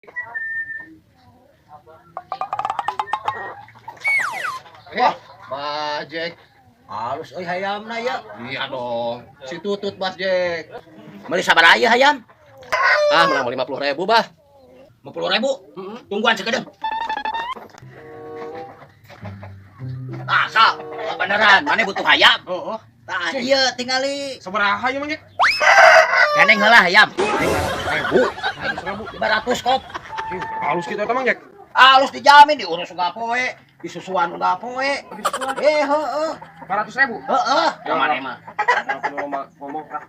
Wah, Bah Jack. Halus euy hayamna ya. Iya dong. Si Tutut, Bah Jack. Meuli sabaraha ieu hayam? Ah, menang 50 ribu, Bah. 50 ribu. Tungguan sakedeung. Ah, sok. Beneran, mana butuh hayam? Oh, oh. Tah, ieu tingali. Sabaraha ieu, Mang Jack? Gandeng heula hayam. Ribu. 100 ribu. 500 kop. Ih, halus kitu eta, Mang Jack. Halus dijamin, diurus unggal poe, disusuan unggal poe. Eh, heeh. 500 ribu. Heeh, yang mana mah. Kalau ngomong ngomong ah.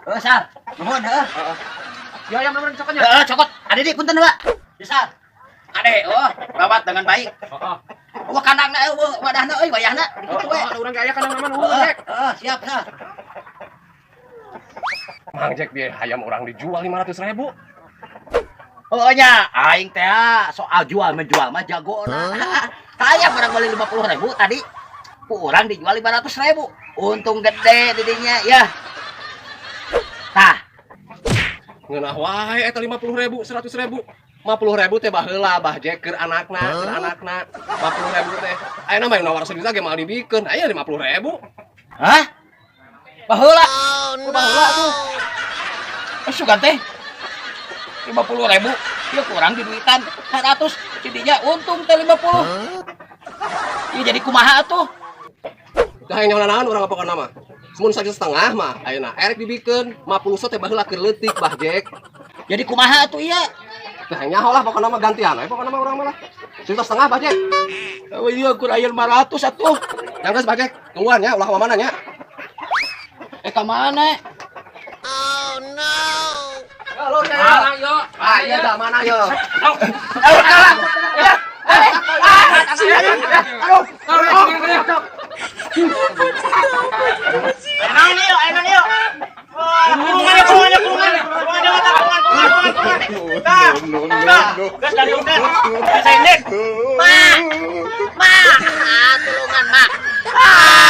Heeh, Sar. Nuhun, heeh. Heeh. Ya, ayam nomor cokotnya. Heeh, cokot. Ade di punten heula. Di, Sar. Ade, oh, rawat dengan baik. Heeh. Wah, kandangna eueuh, wadahna euy, wayahna. Kitu we. Heeh, ada urang ge aya kandang nama nuhun, Heeh, Jack. heeh, siap, Sar. Mang Jack, biar hayam orang dijual 500 ribu. Oh nya, aing teh ah, soal jual menjual mah jago. Saya barang beli 50 ribu tadi, ku urang dijual 500 ribu. Untung gede didinya ya. Tah, Ngeunah wae eta 50 ribu, 100 ribu. 50 ribu teh baheula, Bah Jack, keur anakna, keur anakna. 50 ribu teh. Ayeuna mah nawar sejuta ge moal dibikeun. Aya 50 ribu. Hah? Baheula. Oh, baheula tuh. Eh, sugan teh 50 ribu, ya kurang di duitan 100, jadinya untung teh 50. Ya jadi kumaha tuh? Dah yang nyawa naon urang pokona mah. Mun 1,5 juta mah ayeuna erek dibikeun. 50 teh baheula keur leutik, Bah Jack. Jadi kumaha tuh iya? Tah nyaho lah pokona mah, gantian we pokona mah urang mah lah. 1,5 juta, Bah Jack. Oh iya, kurang aya 500 atuh. Yang geus, Bah Jack, tungguan ya, ulah ka mana nya. Eh, ka mana? Ya lur ya. Mana yo? Ah iya dah mana yo. Eh, kalah. Ya. Eh, ah, aduh. Enang yuk, enang yuk. Kurungan ya, kurungan ya, kurungan. Kurungan ya, kurungan, kurungan, kurungan, kurungan. Dah, dah. Gas dari udah. Saya. Ma. Ma, ah, tulungan, Ma. Ah.